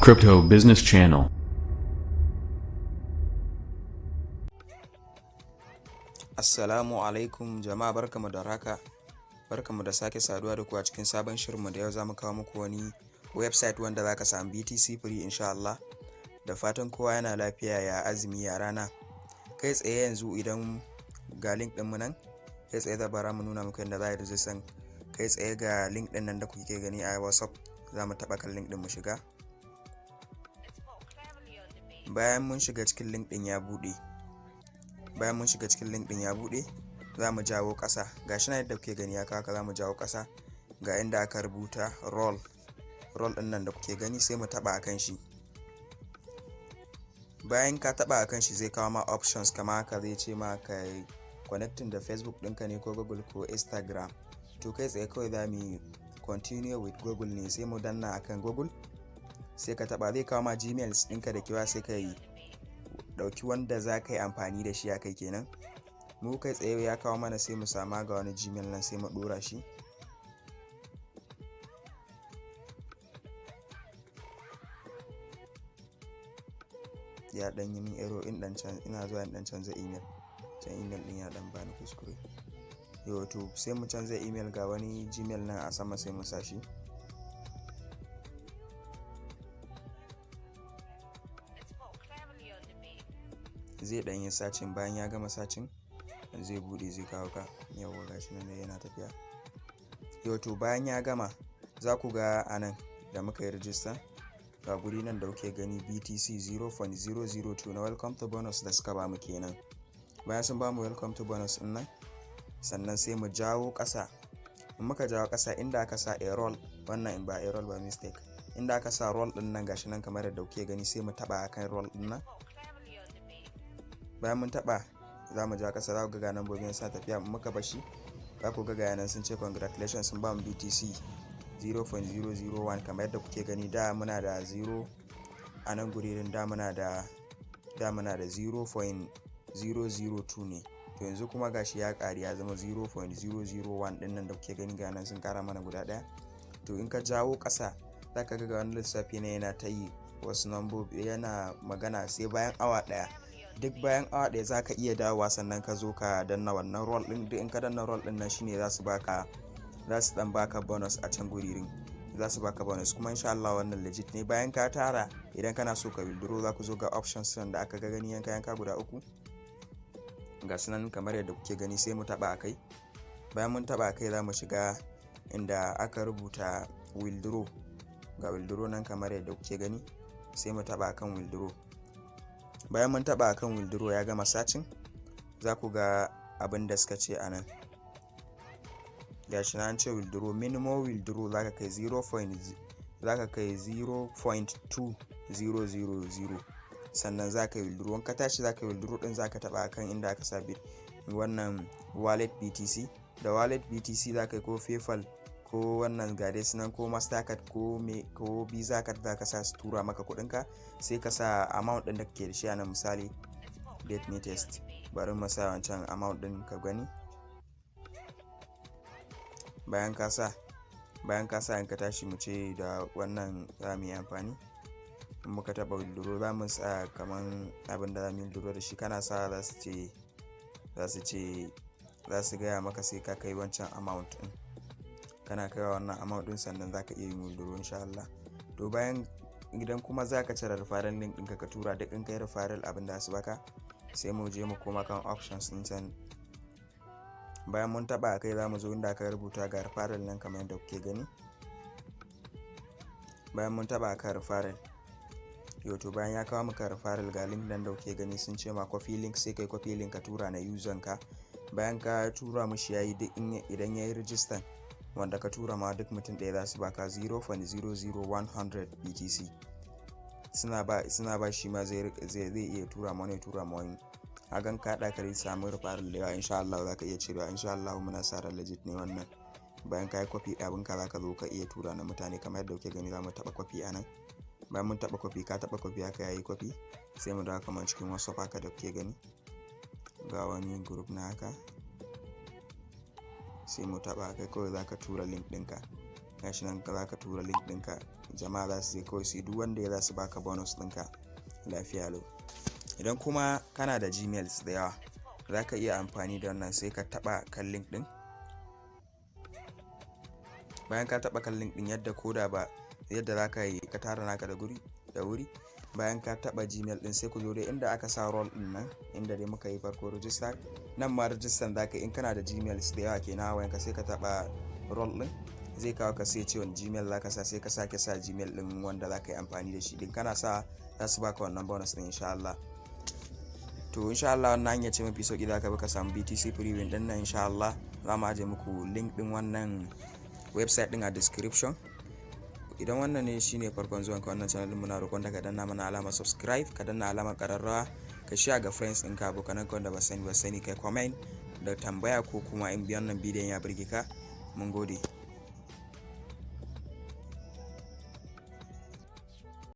Crypto Business Channel. Assalamu alaikum jama'a, barkamu da raka, barkamu da sake saduwa da ku a cikin sabon shirinmu. Da yau za mu kawo muku wani website wanda za ka samu BTC free, insha Allah. Da fatan kowa yana lafiya, ya azumi, ya rana. Kai tsaye yanzu idan ga link ɗinmu nan, kai tsaye da bara mu nuna muku yadda za a yi rijistan. Kai tsaye ga link ɗin nan da kuke gani a WhatsApp, za mu taɓa kan link ɗin mu shiga. Bayan mun shiga cikin link ɗin ya buɗe, bayan mun shiga cikin link ɗin ya buɗe, za mu jawo ƙasa. Ga shi na yadda kuke gani ya kawo ka. Za mu jawo ƙasa, ga inda aka rubuta "roll". Roll ɗin nan da kuke gani, sai mu taɓa akan shi. Bayan ka taɓa akan shi, zai kawo ma options kama haka, zai ce ma ka connecting da Facebook ɗinka ne ko Google ko Instagram. To, kai tsaye kawai za mu yi "continue with Google" ne, sai mu danna akan Google. Sai ka taɓa, zai kawo ma Gmail ɗinka da kewa, sai ka yi ɗauki wanda za ka yi amfani da shi a kai kenan. Mu kai tsaye ya kawo mana, sai mu sama ga wani Gmail nan, sai mu ɗora shi. Ya ɗan yi min error in ɗan can, ina zuwa in ɗan canza email can. Email ɗin ya ɗan bani kuskure yau. To, sai mu canza email, ga wani Gmail nan a sama, sai mu sa shi. Zai ɗan yi searching. Bayan ya gama searching, zai buɗe, zai kawo ka. Yawwa, gashi nan yana tafiya yau. To, bayan ya gama, za ku ga a nan da muka yi rijista, ga guri nan da kuke gani, BTC 0.002 na welcome to bonus da suka bamu kenan. Bayan sun bamu welcome to bonus din nan, sannan sai mu jawo ƙasa. In muka jawo ƙasa, inda aka sa a roll, wannan in ba a roll ba, mistake, inda aka sa "roll" din nan, gashi nan kamar yadda kuke gani, sai mu taba akan "roll" din nan. Bayan mun taba, za mu ja ƙasa, za ku ga nambobin sa tafiya. Muka bashi, za ku ga nan sun ce congratulations, sun ba mu BTC 0.001 kamar yadda kuke gani. Da muna da 0 a nan guririn, da muna da 0.002 ne. To, yanzu kuma gashi ya ƙari, ya zama 0.001 din nan da kuke gani. Ga nan sun ƙara mana guda ɗaya. To, in ka jawo ƙasa, za ka ga wani lissafi ne yana ta yi, wasu nambobi yana magana. Sai bayan awa ɗaya, duk bayan awa ɗaya za ka iya dawowa, sannan ka zo ka danna wannan roll ɗin. Duk in ka danna roll ɗin nan, shine za su baka, za su dan baka bonus a can guririn, za su baka bonus. Kuma insha Allah wannan legit ne. Bayan ka tara, idan kana so ka withdraw, za ku zo ga options da aka ga gani, yanka yanka guda uku, ga sunan kamar yadda kuke gani, sai mu taba akai. Bayan mun taba akai, za mu shiga inda aka rubuta "withdraw". Ga "withdraw" nan kamar yadda kuke gani, sai mu taba akan "withdraw". Bayan mun taba akan "withdraw", ya gama searching, za ku ga abin da suka ce a nan. Gashi na an ce withdraw, minimum withdraw zaka kai 0. Zaka kai 0.2000, sannan zaka yi withdraw. In ka tashi zaka yi withdraw din, zaka taba akan inda aka sa wannan "wallet BTC". Da wallet BTC zaka yi, ko PayPal, ko wannan, ga dai sunan, ko Mastercard, ko me, ko Visa card, zaka sa su tura maka kuɗin ka. Sai ka sa amount din da kake da shi a nan. Misali, let me test, bari mu sa wancan amount din ka gani. Bayan ka sa, in ka tashi, mu ce da wannan za mu yi amfani. In muka taɓa "withdraw", za mu sa kaman abin da za mu yi withdraw da shi. Kana sa, za su ce za su gaya maka sai ka kai wancan amount din. Kana kaiwa wannan amount din, sannan za ka iya yin withdraw, insha Allah. To, bayan idan kuma za ka cire referral link ɗinka ka tura, duk in kai referral, abin da su baka. Sai mu je mu koma kan options ɗin can. Bayan mun taba kai, za mu zo inda aka rubuta ga "referral" nan kamar yadda kuke gani. Bayan mun taba kan "referral" yau, to, bayan ya kawo maka referral, ga link nan da kuke gani, sun ce ma "copy link". Sai kai copy link ka tura na user ka. Bayan ka tura mishi, yayi, duk idan yayi register, wanda ka tura ma, duk mutum ɗaya za su baka 0.00100 BTC. Suna ba shi ma zai iya tura ma wani, tura ma wani. Hakan ka haɗa ka samu referral da yawa, insha Allah za ka iya cirewa. Insha Allah muna sa ran legit ne wannan. Bayan ka yi copy abin ka, za ka zo ka iya tura na mutane kamar yadda kuke gani. Za mu taɓa "copy" a nan. Bayan mun taɓa "copy", ka taɓa "copy" haka, yayi copy, sai mu dawo kamar cikin WhatsApp haka da kuke gani, ga wani group na haka, sai mu taɓa kai. Kawai za ka tura link ɗinka. Gashi nan, za ka tura link ɗinka, jama'a za su je kawai su yi duk wanda ya za su baka bonus ɗinka lafiya lau. Idan kuma kana da Gmails da yawa, za ka iya amfani da wannan, sai ka taɓa kan link ɗin. Bayan ka taɓa kan link ɗin, yadda koda ba yadda za ka yi ka tara naka da guri da wuri, bayan ka taɓa Gmail ɗin, sai ku zo dai inda aka sa role ɗin nan, inda dai muka yi farko register. Nan ma register za ka, in kana da Gmails da yawa kenan a wayanka, sai ka taɓa role ɗin, zai kawo ka, sai ce wani Gmail za ka sa, sai ka sake sa Gmail ɗin wanda za ka yi amfani da shi din. Kana sa, za su baka wannan bonus ɗin, insha Allah. To, insha Allah wannan hanya ce mafi sauki za ka bi ka samu BTC free win ɗin nan. Insha Allah za mu aje muku link ɗin wannan website ɗin a description. Idan wannan ne shine farkon zuwan ka wannan channel, muna roƙon da ka danna mana alamar subscribe, ka danna alamar ƙararrawa, ka share ga friends ɗinka, abokanan ka wanda ba sani, kai comment da tambaya ko kuma in biyan nan bidiyon ya burge ka. Mun gode.